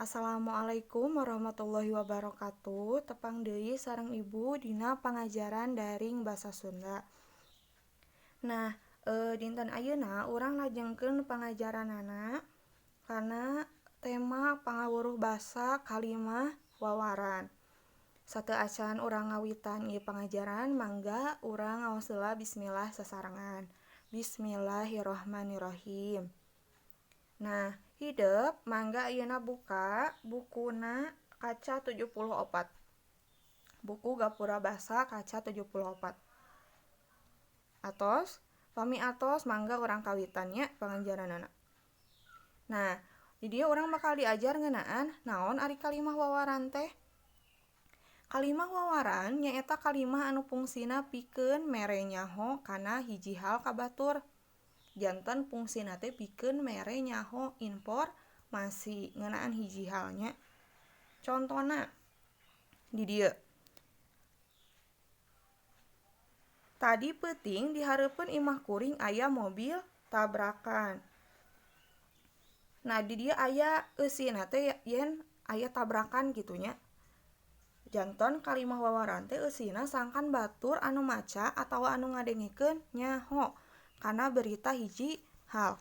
Assalamualaikum warahmatullahi wabarakatuh. Tepang deui sareng Ibu dina pangajaran daring basa Sunda. Nah, dinten ayeuna urang lajengkeun pangajaranana kana tema pangawuruh basa kalimah wawaran. Sateu acan urang ngawitan ieu pangajaran, mangga urang ngaos heula bismillah sasarengan. Bismillahirrahmanirrahim. Nah, hidep mangga ayeuna buka bukuna kaca 74. Buku Gapura Basa kaca 74. Atos, pami atos mangga urang kawitan nya pangajaranana. Nah, di dieu urang bakal diajar ngeunaan naon ari kalimah wawaran teh. Kalimah wawaran nyaeta kalimah anu fungsina pikeun mere nyaho kana hiji hal ka batur. Janten fungsina teh pikeun mere nyaho informasi ngeunaan hiji halnya. Contona di dieu. Tadi peuting dihareupeun imah kuring aya mobil tabrakan. Nah, di dieu aya eusina teh yen aya tabrakan kitu nya. Janten kalimah wawaran teh eusina sangkan batur anu maca atawa anu ngadengekeun nyaho kana berita hiji hal.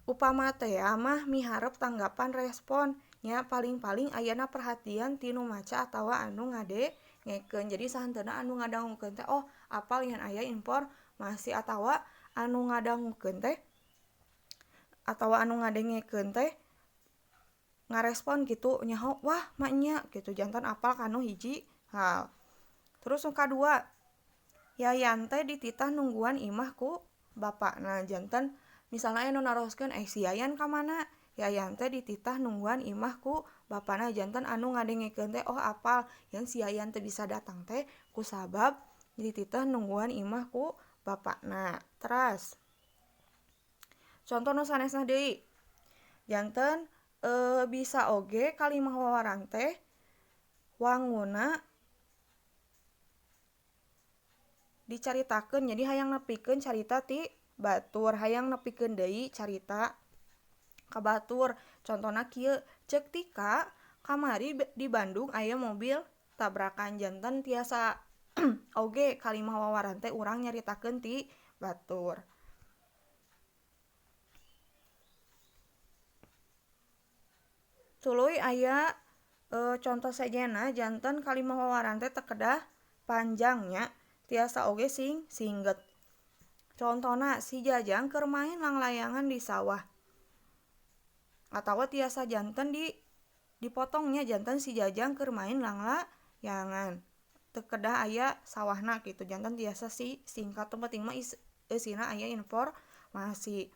Upama tea mah miharep tanggapan respon nya paling-paling ayana perhatian ti nu maca atawa anu ngadengekeun. Jadi sahanteuna anu ngadangukeun teh oh apal yen aya informasi atawa anu ngadangukeun teh atawa anu ngadengekeun teh ngarespon gitu nyaho wah maknya gitu jantan apal kanu hiji hal. Terus nu kadua, Yayan teh dititah nungguan imah ku bapakna. Janten misalna aya nu naroskeun si Yayan ka mana? Yayan teh dititah nungguan imah ku bapakna. Janten anu ngadengekeun teh oh apal yen si Yayan teh bisa datang teh kusabab dititah nungguan imah ku bapakna. Teras contoh nu sanesna deui. Janten bisa oge kalimah wawaran teh wanguna dicaritakeun, jadi hayang nepikeun carita ti batur, hayang nepikeun deui carita ka batur. Contona kieu, ceuk Tika kamari di Bandung aya mobil tabrakan. Janten tiasa oge kalimah wawaran teh urang nyaritakeun ti batur. Tuluy aya contoh sejenna janten kalimah wawaran teh teu kedah panjangnya, tiasa oge sing singget. Contona si Jajang keur main langlayangan di sawah. Atawa tiasa janten dipotongnya janten si Jajang keur main langlayangan. Teu kedah aya sawahna kitu, janten tiasa si singkat, nu penting mah eusina aya informasi.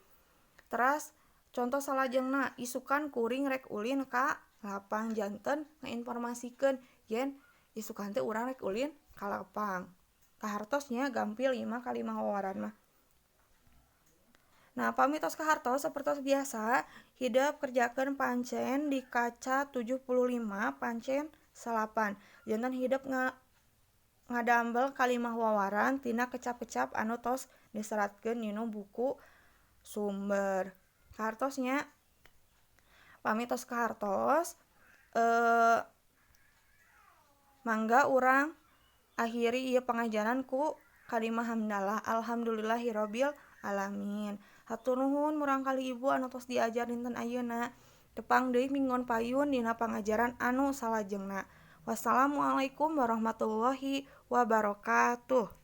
Teras contoh salajengna isukan kuring rek ulin ka lapang, janten ngainformasikeun yen isukan teh urang rek ulin ka lapang. Kahartosnya gampil ieu mah kalimah wawaran mah. Nah, pami tos kahartos sapertos biasa hidep kerjakeun pancen di kaca 75 pancen 9. Janten hidep ngadambel kalimah wawaran tina kecap-kecap anu tos diseratkeun dina buku sumber. Kahartosnya pami tos kahartos mangga urang akhiri ieu pangajaran ku kalimah hamdalah alhamdulillahirabbil alamin. Hatur nuhun murangkalih ibu anu tos diajar dinten ayeuna. Tepang deui minggon payun dina pangajaran anu salajengna. Wassalamualaikum warahmatullahi wabarakatuh.